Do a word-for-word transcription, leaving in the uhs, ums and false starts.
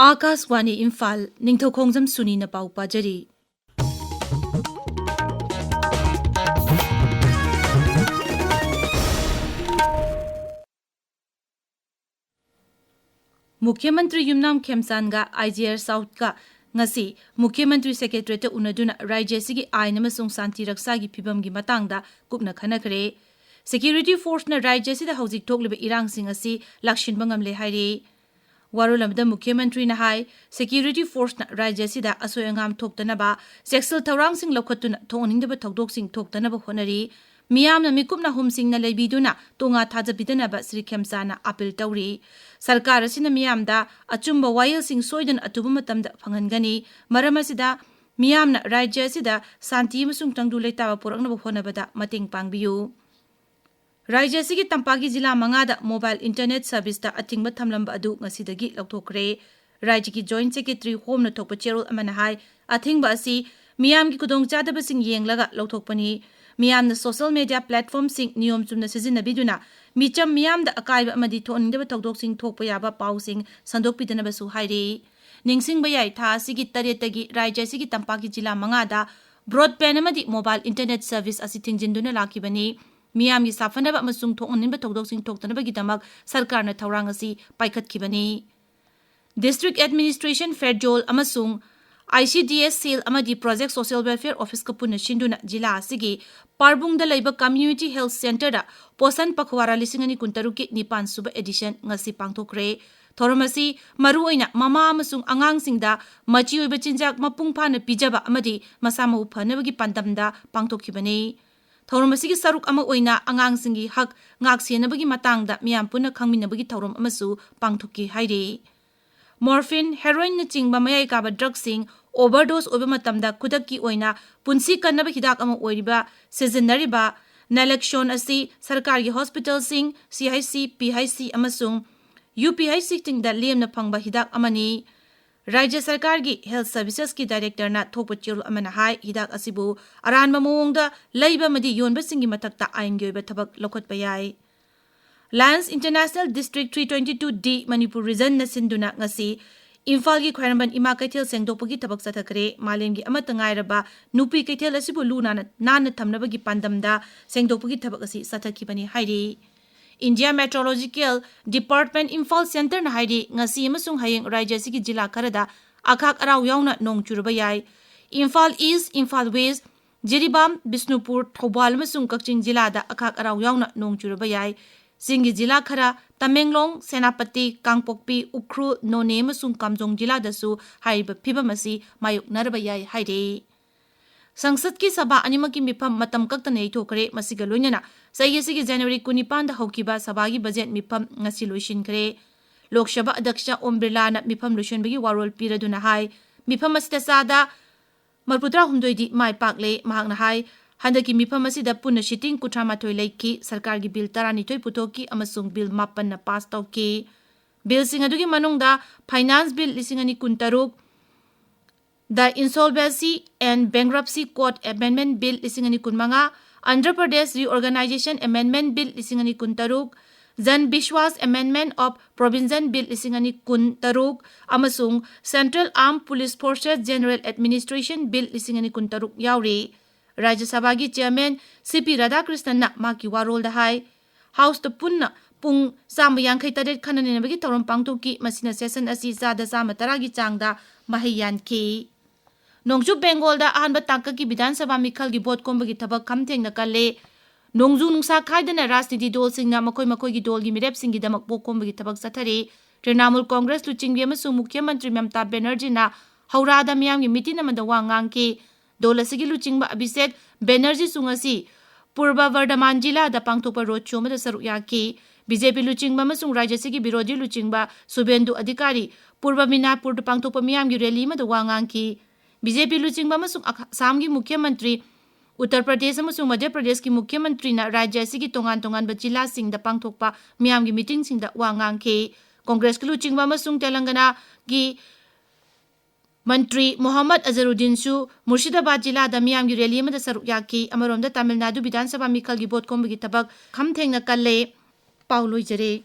ꯑꯥꯀꯥꯁꯋꯥꯅꯤ ꯏꯝꯐꯥꯜ, ꯅꯤꯡꯊꯧꯈꯣꯡꯖꯝ ꯁꯨꯅꯤꯅ ꯄꯥꯎ ꯄꯥꯖꯔꯤ꯫ ꯃꯨꯈ꯭ꯌ ꯃꯟꯇ꯭ꯔꯤ ꯌꯨꯝꯅꯥꯝ ꯈꯦꯝꯆꯥꯟꯒ ꯑꯥꯏ G R ꯁꯥꯎꯠꯀ ꯉꯁꯤ ꯃꯨꯈ꯭ꯌ ꯃꯟꯇ꯭ꯔꯤ ꯁꯦꯀ꯭ꯔꯦꯇꯔꯤꯌꯦꯠꯇ ꯎꯅꯗꯨꯅ ꯔꯥꯖ꯭ꯌ ꯑꯁꯤꯒꯤ ꯑꯥꯏꯟ ꯑꯃꯁꯨꯡ ꯁꯥꯟꯇꯤ ꯔꯛꯁꯥꯒꯤ ꯐꯤꯕꯝꯒꯤ ꯃꯇꯥꯡꯗ ꯀꯨꯞꯅ ꯈꯟꯅꯈ꯭ꯔꯦ꯫ ꯁꯦꯀ꯭ꯌꯨꯔꯤꯇꯤ ꯐꯣꯔꯁꯅ ꯔꯥꯖ꯭ꯌ ꯑꯁꯤꯗ ꯍꯧꯖꯤꯛ ꯊꯣꯛꯂꯤꯕ ꯏꯔꯥꯡꯁꯤꯡ ꯑꯁꯤ ꯂꯥꯛꯁꯤꯟꯕ ꯉꯝꯂꯦ ꯍꯥꯏꯔꯤ꯫ ꯋꯥꯔꯣꯜ ꯑꯃꯗ ꯃꯨꯈ꯭ꯌ ꯃꯟꯇ꯭ꯔꯤꯅ ꯍꯥꯏ, ꯁꯦꯀ꯭ꯌꯨꯔꯤꯇꯤ ꯐꯣꯔꯁꯅ ꯔꯥꯖ꯭ꯌ ꯑꯁꯤꯗ ꯑꯁꯣꯏ ꯑꯉꯥꯝ ꯊꯣꯛꯇꯅꯕ ꯆꯦꯛꯁꯤꯜ ꯊꯧꯔꯥꯡꯁꯤꯡ ꯂꯧꯈꯠꯇꯨꯅ ꯊꯣꯛꯍꯟꯅꯤꯡꯗꯕ ꯊꯧꯗꯣꯛꯁꯤꯡ ꯊꯣꯛꯇꯅꯕ ꯍꯣꯠꯅꯔꯤ꯫ ꯃꯤꯌꯥꯝꯅ ꯃꯤꯀꯨꯞꯅ ꯍꯨꯝꯁꯤꯡꯅ ꯂꯩꯕꯤꯗꯨꯅ ꯇꯣꯉꯥ ꯊꯥꯖꯕꯤꯗꯅꯕ ꯁ꯭ꯔꯤ ꯈꯦꯝꯆꯥꯅ ꯑꯥꯄꯤꯜ ꯇꯧꯔꯤ꯫ ꯁꯔꯀꯥꯔ ꯑꯁꯤꯅ ꯃꯤꯌꯥꯝꯗ ꯑꯆꯨꯝꯕ ꯋꯥꯌꯦꯜꯁꯤꯡ ꯁꯣꯏꯗꯅ ꯑꯊꯨꯕ ꯃꯇꯝꯗ ꯐꯪꯍꯟꯒꯅꯤ꯫ ꯃꯔꯝ ꯑꯁꯤꯗ ꯃꯤꯌꯥꯝꯅ ꯔꯥꯖ꯭ꯌ ꯑꯁꯤꯗ ꯁꯥꯟꯇꯤ ꯑꯃꯁꯨꯡ ꯇꯪꯗꯨ ꯂꯩꯇꯥꯕ ꯄꯨꯔꯛꯅꯕ ꯍꯣꯠꯅꯕꯗ ꯃꯇꯦꯡ ꯄꯥꯡꯕꯤꯌꯨ꯫ ꯔꯥꯖ꯭ꯌ ꯑꯁꯤꯒꯤ ꯇꯝꯄꯥꯛꯀꯤ ꯖꯤꯂꯥ ꯃꯉꯥꯗ ꯃꯣꯕꯥꯏꯜ ꯏꯟꯇꯔꯅꯦꯠ ꯁꯔꯚꯤꯁꯇ ꯑꯊꯤꯡꯕ ꯊꯝꯂꯝꯕ ꯑꯗꯨ ꯉꯁꯤꯗꯒꯤ ꯂꯧꯊꯣꯛꯈ꯭ꯔꯦ꯫ ꯔꯥꯖ꯭ꯌꯒꯤ ꯖꯣꯏꯟꯠ ꯁꯦꯀ꯭ꯔꯦꯇꯔꯤ ꯍꯣꯝꯅ ꯊꯣꯛꯄ ꯆꯦꯔꯣꯜ ꯑꯃꯅ ꯍꯥꯏ, ꯑꯊꯤꯡꯕ ꯑꯁꯤ ꯃꯤꯌꯥꯝꯒꯤ ꯈꯨꯗꯣꯡꯆꯥꯗꯕꯁꯤꯡ ꯌꯦꯡꯂꯒ ꯂꯧꯊꯣꯛꯄꯅꯤ꯫ ꯃꯤꯌꯥꯝꯅ ꯁꯣꯁꯤꯌꯦꯜ ꯃꯤꯗꯤꯌꯥ ꯄ꯭ꯂꯦꯠꯐꯣꯔꯝꯁꯤꯡ ꯅꯤꯌꯣꯝ ꯆꯨꯝꯅ ꯁꯤꯖꯤꯟꯅꯕꯤꯗꯨꯅ ꯃꯤꯆꯝ ꯃꯤꯌꯥꯝꯗ ꯑꯀꯥꯏꯕ ꯑꯃꯗꯤ ꯊꯣꯛꯍꯟꯅꯤꯡꯗꯕ ꯊꯧꯗꯣꯛꯁꯤꯡ ꯊꯣꯛꯄ ꯌꯥꯕ ꯄꯥꯎꯁꯤꯡ ꯁꯟꯗꯣꯛꯄꯤꯗꯅꯕꯁꯨ ꯍꯥꯏꯔꯤ꯫ ꯅꯤꯡꯁꯤꯡꯕ ꯌꯥꯏ, ꯊꯥ ꯑꯁꯤꯒꯤ ꯇꯔꯦꯠꯇꯒꯤ ꯔꯥꯖ꯭ꯌ ꯑꯁꯤꯒꯤ ꯇꯝꯄꯥꯛꯀꯤ ꯖꯤꯂꯥ ꯃꯉꯥꯗ ꯕ꯭ꯔꯣꯗꯕꯦꯟ ꯑꯃꯗꯤ ꯃꯣꯕꯥꯏꯜ ꯏꯟꯇꯔꯅꯦꯠ ꯁꯔꯚꯤꯁ ꯑꯁꯤ ꯊꯤꯡꯖꯤꯟꯗꯨꯅ ꯂꯥꯛꯈꯤꯕꯅꯤ꯫ ꯃꯤꯌꯥꯝꯒꯤ ꯁꯥꯐꯅꯕ ꯑꯃꯁꯨꯡ ꯊꯣꯛꯍꯟꯅꯤꯡꯕ ꯊꯧꯗꯣꯛꯁꯤꯡ ꯊꯣꯛꯇꯅꯕꯒꯤꯗꯃꯛ ꯁꯔꯀꯥꯔꯅ ꯊꯧꯔꯥꯡ ꯑꯁꯤ ꯄꯥꯏꯈꯠꯈꯤꯕꯅꯤ꯫ ꯗꯤꯁꯇ꯭ꯔꯤꯛ ꯑꯦꯗꯃꯤꯅꯤꯁꯇ꯭ꯔꯦꯁꯟ ꯐꯦꯔꯖꯣꯜ ꯑꯃꯁꯨꯡ ꯑꯥꯏ ꯁꯤ ꯗꯤ ꯑꯦꯁ ꯁꯦꯜ ꯑꯃꯗꯤ ꯄ꯭ꯔꯣꯖꯦꯛ ꯁꯣꯁꯤꯌꯦꯜ ꯋꯦꯜꯐꯤꯌꯔ ꯑꯣꯐꯤꯁꯀ ꯄꯨꯟꯅ ꯁꯤꯟꯗꯨꯅ ꯖꯤꯂꯥ ꯑꯁꯤꯒꯤ ꯄꯥꯔꯕꯨꯡꯗ ꯂꯩꯕ ꯀꯝꯃ꯭ꯌꯨꯅꯤꯇꯤ ꯍꯦꯜꯊ ꯁꯦꯟꯇꯔꯗ ꯄꯣꯁꯟ ꯄꯈꯋꯥꯔꯥ ꯂꯤꯁꯤꯡ ꯑꯅꯤ ꯀꯨꯟꯇꯔꯨꯛꯀꯤ ꯅꯤꯄꯥꯟ ꯁꯨꯕ ꯑꯦꯗꯤꯁꯟ ꯉꯁꯤ ꯄꯥꯡꯊꯣꯛꯈ꯭ꯔꯦ꯫ ꯊꯧꯔꯝ ꯑꯁꯤ ꯃꯔꯨꯑꯣꯏꯅ ꯃꯃꯥ ꯑꯃꯁꯨꯡ ꯑꯉꯥꯡꯁꯤꯡꯗ ꯃꯆꯤ ꯑꯣꯏꯕ ꯆꯤꯟꯖꯥꯛ ꯃꯄꯨꯡ ꯐꯥꯅ ꯄꯤꯖꯕ ꯑꯃꯗꯤ ꯃꯁꯥ ꯃꯎ ꯐꯅꯕꯒꯤ ꯄꯥꯟꯗꯝꯗ ꯄꯥꯡꯊꯣꯛꯈꯤꯕꯅꯤ꯫ ꯊꯧꯔꯝ ꯑꯁꯤꯒꯤ ꯁꯔꯨꯛ ꯑꯃ ꯑꯣꯏꯅ ꯑꯉꯥꯡꯁꯤꯡꯒꯤ ꯍꯛ ꯉꯥꯛ ꯁꯦꯟꯅꯕꯒꯤ ꯃꯇꯥꯡꯗ ꯃꯤꯌꯥꯝ ꯄꯨꯟꯅ ꯈꯪꯃꯤꯟꯅꯕꯒꯤ ꯊꯧꯔꯝ ꯑꯃꯁꯨ ꯄꯥꯡꯊꯣꯛꯈꯤ ꯍꯥꯏꯔꯤ꯫ ꯃꯣꯔꯐꯤꯟ, ꯍꯦꯔꯣꯏꯟꯅꯆꯤꯡꯕ ꯃꯌꯥꯏ ꯀꯥꯕ ꯗ꯭ꯔꯒꯁꯤꯡ ꯑꯣꯚꯔꯗꯣꯁ ꯑꯣꯏꯕ ꯃꯇꯝꯗ ꯈꯨꯗꯛꯀꯤ ꯑꯣꯏꯅ ꯄꯨꯟꯁꯤ ꯀꯟꯅꯕ ꯍꯤꯗꯥꯛ ꯑꯃ ꯑꯣꯏꯔꯤꯕ ꯁꯤꯖꯤꯟꯅꯔꯤꯕ ꯅꯦꯂꯦꯛꯁꯣꯟ ꯑꯁꯤ ꯁꯔꯀꯥꯔꯒꯤ ꯍꯣꯁꯄꯤꯇꯥꯜꯁꯤꯡ, ꯁꯤ H C, P H C ꯑꯃꯁꯨꯡ ꯌꯨ ꯄꯤ ꯑꯩꯆ ꯁꯤꯁꯤꯡꯗ ꯂꯦꯝꯅ ꯐꯪꯕ ꯍꯤꯗꯥꯛ ꯑꯃꯅꯤ꯫ ꯔꯥꯖ꯭ꯌ ꯁꯔꯀꯥꯔꯒꯤ ꯍꯦꯜꯊ ꯁꯔꯚꯤꯁꯦꯁꯀꯤ ꯗꯥꯏꯔꯦꯛꯇꯔꯅ ꯊꯣꯛꯄ ꯆꯦꯔꯣꯜ ꯑꯃꯅ ꯍꯥꯏ, ꯍꯤꯗꯥꯛ ꯑꯁꯤꯕꯨ ꯑꯔꯥꯟꯕ ꯃꯑꯣꯡꯗ ꯂꯩꯕ ꯑꯃꯗꯤ ꯌꯣꯟꯕꯁꯤꯡꯒꯤ ꯃꯊꯛꯇ ꯑꯥꯏꯟꯒꯤ ꯑꯣꯏꯕ ꯊꯕꯛ ꯂꯧꯈꯠꯄ ꯌꯥꯏ꯫ Lions international district three twenty two D Manipur ꯔꯤꯖꯟꯅ ꯁꯤꯟꯗꯨꯅ ꯉꯁꯤ ꯏꯝꯐꯥꯜꯒꯤ ꯈ꯭ꯋꯥꯏꯔꯝꯕꯟ ꯏꯃꯥ ꯀꯩꯊꯦꯜ ꯁꯦꯡꯗꯣꯛꯄꯒꯤ ꯊꯕꯛ ꯆꯠꯊꯈ꯭ꯔꯦ꯫ ꯃꯥꯂꯦꯝꯒꯤ ꯑꯃꯠꯇ ꯉꯥꯏꯔꯕ ꯅꯨꯄꯤ ꯀꯩꯊꯦꯜ ꯑꯁꯤꯕꯨ ꯂꯨ ꯅꯥꯟꯅ, ꯅꯥꯟꯅ ꯊꯝꯅꯕꯒꯤ ꯄꯥꯟꯗꯝꯗ ꯁꯦꯡꯗꯣꯛꯄꯒꯤ ꯊꯕꯛ ꯑꯁꯤ ꯆꯠꯊꯈꯤꯕꯅꯤ ꯍꯥꯏꯔꯤ꯫ India Meteorological Department ꯏꯝꯐꯥꯜ ꯁꯦꯟꯇꯔꯅ ꯍꯥꯏꯔꯤ, ꯉꯁꯤ ꯑꯃꯁꯨꯡ ꯍꯌꯦꯡ ꯔꯥꯖ꯭ꯌ ꯑꯁꯤꯒꯤ ꯖꯤꯂꯥ ꯈꯔꯗ ꯑꯈꯥꯛ ꯑꯔꯥꯎ ꯌꯥꯎꯅ ꯅꯣꯡ ꯆꯨꯔꯕ ꯌꯥꯏ꯫ ꯏꯝꯐꯥꯜ ꯏꯁ꯭ꯠ, ꯏꯝꯐꯥꯜ ꯋꯦꯁ꯭ꯠ, ꯖꯤꯔꯤꯕꯥꯝ, ꯕꯤꯁꯅꯨꯄꯨꯔ, ꯊꯧꯕꯥꯜ ꯑꯃꯁꯨꯡ ꯀꯛꯆꯤꯡ ꯖꯤꯂꯥꯗ ꯑꯈꯥꯛ ꯑꯔꯥꯎ ꯌꯥꯎꯅ ꯅꯣꯡ ꯆꯨꯔꯕ ꯌꯥꯏ꯫ ꯆꯤꯡꯒꯤ ꯖꯤꯂꯥ ꯈꯔ, ꯇꯃꯦꯡꯂꯣꯡ, ꯁꯦꯅꯥꯄꯇꯤ, ꯀꯥꯡꯄꯣꯛꯄꯤ, ꯎꯈ꯭ꯔꯨꯜ, ꯅꯣꯅꯦ ꯑꯃꯁꯨꯡ ꯀꯥꯝꯖꯣꯡ ꯖꯤꯂꯥꯗꯁꯨ ꯍꯥꯏꯔꯤꯕ ꯐꯤꯚꯝ ꯑꯁꯤ ꯃꯥꯌꯣꯛꯅꯔꯕ ꯌꯥꯏ ꯍꯥꯏꯔꯤ꯫ ꯁꯪꯁꯠꯀꯤ ꯁꯚꯥ ꯑꯅꯤꯃꯛꯀꯤ ꯃꯤꯐꯝ ꯃꯇꯝ ꯀꯛꯇꯅ ꯌꯩꯊꯣꯛꯈ꯭ꯔꯦ꯫ ꯃꯁꯤꯒ ꯂꯣꯏꯅꯅ ꯆꯍꯤ ꯑꯁꯤꯒꯤ ꯖꯅꯋꯥꯔꯤ ꯀꯨꯟꯅꯤꯄꯥꯟꯗ ꯍꯧꯈꯤꯕ ꯁꯚꯥꯒꯤ ꯕꯖꯦꯠ ꯃꯤꯐꯝ ꯉꯁꯤ ꯂꯣꯏꯁꯤꯟꯈ꯭ꯔꯦ꯫ ꯂꯣꯛ ꯁꯚꯥ ꯑꯗ꯭ꯌꯛꯁ ꯑꯣꯝ ꯕꯤꯔꯂꯥꯅ ꯃꯤꯐꯝ ꯂꯣꯏꯁꯤꯟꯕꯒꯤ ꯋꯥꯔꯣꯜ ꯄꯤꯔꯗꯨꯅ ꯍꯥꯏ, ꯃꯤꯐꯝ ꯑꯁꯤꯗ ꯆꯥꯗ ꯃꯔꯤꯐꯨꯇꯔꯥꯍꯨꯝꯗꯣꯏꯗꯤ ꯃꯥꯏ ꯄꯥꯛꯂꯦ꯫ ꯃꯍꯥꯛꯅ ꯍꯥꯏ, ꯍꯟꯗꯛꯀꯤ ꯃꯤꯐꯝ ꯑꯁꯤꯗ ꯄꯨꯟꯅ ꯁꯤꯇꯤꯡ ꯀꯨꯟꯊ꯭ꯔꯥ ꯃꯥꯊꯣꯏ ꯂꯩꯈꯤ꯫ ꯁꯔꯀꯥꯔꯒꯤ ꯕꯤꯜ ꯇꯔꯥꯅꯤꯊꯣꯏ ꯄꯨꯊꯣꯛꯈꯤ ꯑꯃꯁꯨꯡ ꯕꯤꯜ ꯃꯥꯄꯟꯅ ꯄꯥꯁ ꯇꯧꯈꯤ꯫ ꯕꯤꯜꯁꯤꯡ ꯑꯗꯨꯒꯤ ꯃꯅꯨꯡꯗ Finance Bill ꯂꯤꯁꯤꯡ ꯑꯅꯤ ꯀꯨꯟꯇꯔꯨꯛ, The Insolvency and Bankruptcy Code Amendment Bill ꯂꯤꯁꯤꯡ ꯑꯅꯤ ꯀꯨꯟꯃꯉꯥ, Andhra Pradesh Reorganization Amendment Bill ꯂꯤꯁꯤꯡ ꯑꯅꯤ ꯀꯨꯟꯇꯔꯨꯛ, Jan Vishwas Amendment of Provision Bill ꯂꯤꯁꯤꯡ ꯑꯅꯤ ꯀꯨꯟꯇꯔꯨꯛ ꯑꯃꯁꯨꯡ Central Armed Police Forces General Administration Bill ꯂꯤꯁꯤꯡ ꯑꯅꯤ ꯀꯨꯟꯇꯔꯨꯛ ꯌꯥꯎꯔꯤ꯫ ꯔꯥꯖ꯭ꯌ ꯁꯚꯥꯒꯤ ꯆꯤꯌꯔꯃꯦꯟ ꯁꯤ ꯄꯤ ꯔꯥꯙꯥꯀ꯭ꯔꯤꯁꯅꯟꯅ ꯃꯍꯥꯛꯀꯤ ꯋꯥꯔꯣꯜꯗ ꯍꯥꯏ, ꯍꯥꯎꯁꯇ ꯄꯨꯟꯅ ꯄꯨꯡ ꯆꯥꯝꯃ ꯌꯥꯡꯈꯩ ꯇꯔꯦꯠ ꯈꯟꯅ ꯅꯩꯅꯕꯒꯤ ꯊꯧꯔꯝ ꯄꯥꯡꯊꯣꯛꯈꯤ꯫ ꯃꯁꯤꯅ ꯁꯦꯁꯟ ꯑꯁꯤ ꯆꯥꯗ ꯆꯥꯝꯃ ꯇꯔꯥꯒꯤ ꯆꯥꯡꯗ ꯃꯍꯩ ꯌꯥꯟꯈꯤ꯫ ꯅꯣꯡꯆꯨꯞ ꯕꯦꯡꯒꯣꯜꯗ ꯑꯍꯥꯟꯕ ꯇꯥꯡꯀꯛꯀꯤ ꯕꯤꯙꯥꯟ ꯁꯚꯥ ꯃꯤꯈꯜꯒꯤ ꯚꯣꯠ ꯈꯣꯝꯕꯒꯤ ꯊꯕꯛ ꯈꯝ ꯊꯦꯡꯅ ꯀꯜꯂꯦ꯫ ꯅꯣꯡꯖꯨ ꯅꯨꯡꯁꯥ ꯈꯥꯏꯗꯅ ꯔꯥꯖꯅꯤꯇꯤ ꯗꯣꯜꯁꯤꯡꯅ ꯃꯈꯣꯏ ꯃꯈꯣꯏꯒꯤ ꯗꯣꯜꯒꯤ ꯃꯤꯔꯦꯞꯁꯤꯡꯒꯤꯗꯃꯛ ꯚꯣꯠ ꯈꯣꯝꯕꯒꯤ ꯊꯕꯛ ꯆꯠꯊꯔꯤ꯫ ꯇ꯭ꯔꯤꯅꯥꯃꯨꯜ ꯀꯣꯡꯒ꯭ꯔꯦꯁ ꯂꯨꯆꯤꯡꯕꯤ ꯑꯃꯁꯨꯡ ꯃꯨꯈ꯭ꯌ ꯃꯟꯇ꯭ꯔꯤ ꯃꯝꯇꯥ ꯕꯦꯅꯔꯖꯤꯅ ꯍꯧꯔꯥꯗ ꯃꯤꯌꯥꯝꯒꯤ ꯃꯤꯇꯤꯟ ꯑꯃꯗ ꯋꯥ ꯉꯥꯡꯈꯤ꯫ ꯗꯣꯜ ꯑꯁꯤꯒꯤ ꯂꯨꯆꯤꯡꯕ ꯑꯚꯤꯁꯦꯛ ꯕꯦꯅꯔꯖꯤꯁꯨ ꯉꯁꯤ ꯄꯨꯔꯕ ꯕꯔꯙꯃꯥꯟ ꯖꯤꯂꯥꯗ ꯄꯥꯡꯊꯣꯛꯄ ꯔꯣꯗ ꯁꯣ ꯑꯃꯗ ꯁꯔꯨꯛ ꯌꯥꯈꯤ꯫ ꯕꯤ ꯖꯦ ꯄꯤ ꯂꯨꯆꯤꯡꯕ ꯑꯃꯁꯨꯡ ꯔꯥꯖ꯭ꯌ ꯑꯁꯤꯒꯤ ꯕꯤꯔꯣꯙꯤ ꯂꯨꯆꯤꯡꯕ ꯁꯨꯚꯦꯟꯗꯨ ꯑꯙꯤꯀꯥꯔꯤ ꯄꯨꯔꯕ ꯃꯤꯅꯥꯄꯨꯔꯗ ꯄꯥꯡꯊꯣꯛꯄ ꯃꯤꯌꯥꯝꯒꯤ ꯔꯦꯂꯤ ꯑꯃꯗ ꯋꯥ ꯉꯥꯡꯈꯤ꯫ ꯕꯤ ꯖꯦ ꯄꯤ ꯂꯨꯆꯤꯡꯕ ꯑꯃꯁꯨꯡ ꯑꯈ-, ꯑꯁꯥꯝꯒꯤ ꯃꯨꯈ꯭ꯌ ꯃꯟꯇ꯭ꯔꯤ, ꯎꯠꯇꯔ ꯄ꯭ꯔꯗꯦꯁ ꯑꯃꯁꯨꯡ ꯃꯙ꯭ꯌ ꯄ꯭ꯔꯗꯦꯁꯀꯤ ꯃꯨꯈ꯭ꯌ ꯃꯟꯇ꯭ꯔꯤꯅ ꯔꯥꯖ꯭ꯌ ꯑꯁꯤꯒꯤ ꯇꯣꯉꯥꯟ ꯇꯣꯉꯥꯟꯕ ꯖꯤꯂꯥꯁꯤꯡꯗ ꯄꯥꯡꯊꯣꯛꯄ ꯃꯤꯌꯥꯝꯒꯤ ꯃꯤꯇꯤꯡꯁꯤꯡꯗ ꯋꯥ ꯉꯥꯡꯈꯤ꯫ ꯀꯣꯡꯒ꯭ꯔꯦꯁꯀꯤ ꯂꯨꯆꯤꯡꯕ ꯑꯃꯁꯨꯡ ꯇꯦꯂꯪꯒꯅꯥꯒꯤ ꯃꯟꯇ꯭ꯔꯤ ꯃꯣꯍꯝꯃꯗ ꯑꯖꯔꯨꯗꯤꯟꯁꯨ ꯃꯨꯔꯁꯤꯗꯥꯕꯥꯗ ꯖꯤꯂꯥꯗ ꯃꯤꯌꯥꯝꯒꯤ ꯔꯦꯂꯤ ꯑꯃꯗ ꯁꯔꯨꯛ ꯌꯥꯈꯤ꯫ ꯑꯃꯔꯣꯝꯗ ꯇꯥꯃꯤꯜ ꯅꯥꯗꯨ ꯕꯤꯙꯥꯟ ꯁꯚꯥ ꯃꯤꯈꯜꯒꯤ ꯚꯣꯠ ꯈꯣꯝꯕꯒꯤ ꯊꯕꯛ ꯈꯝ ꯊꯦꯡꯅ ꯀꯜꯂꯦ꯫ ꯄꯥꯎ ꯂꯣꯏꯖꯔꯦ꯫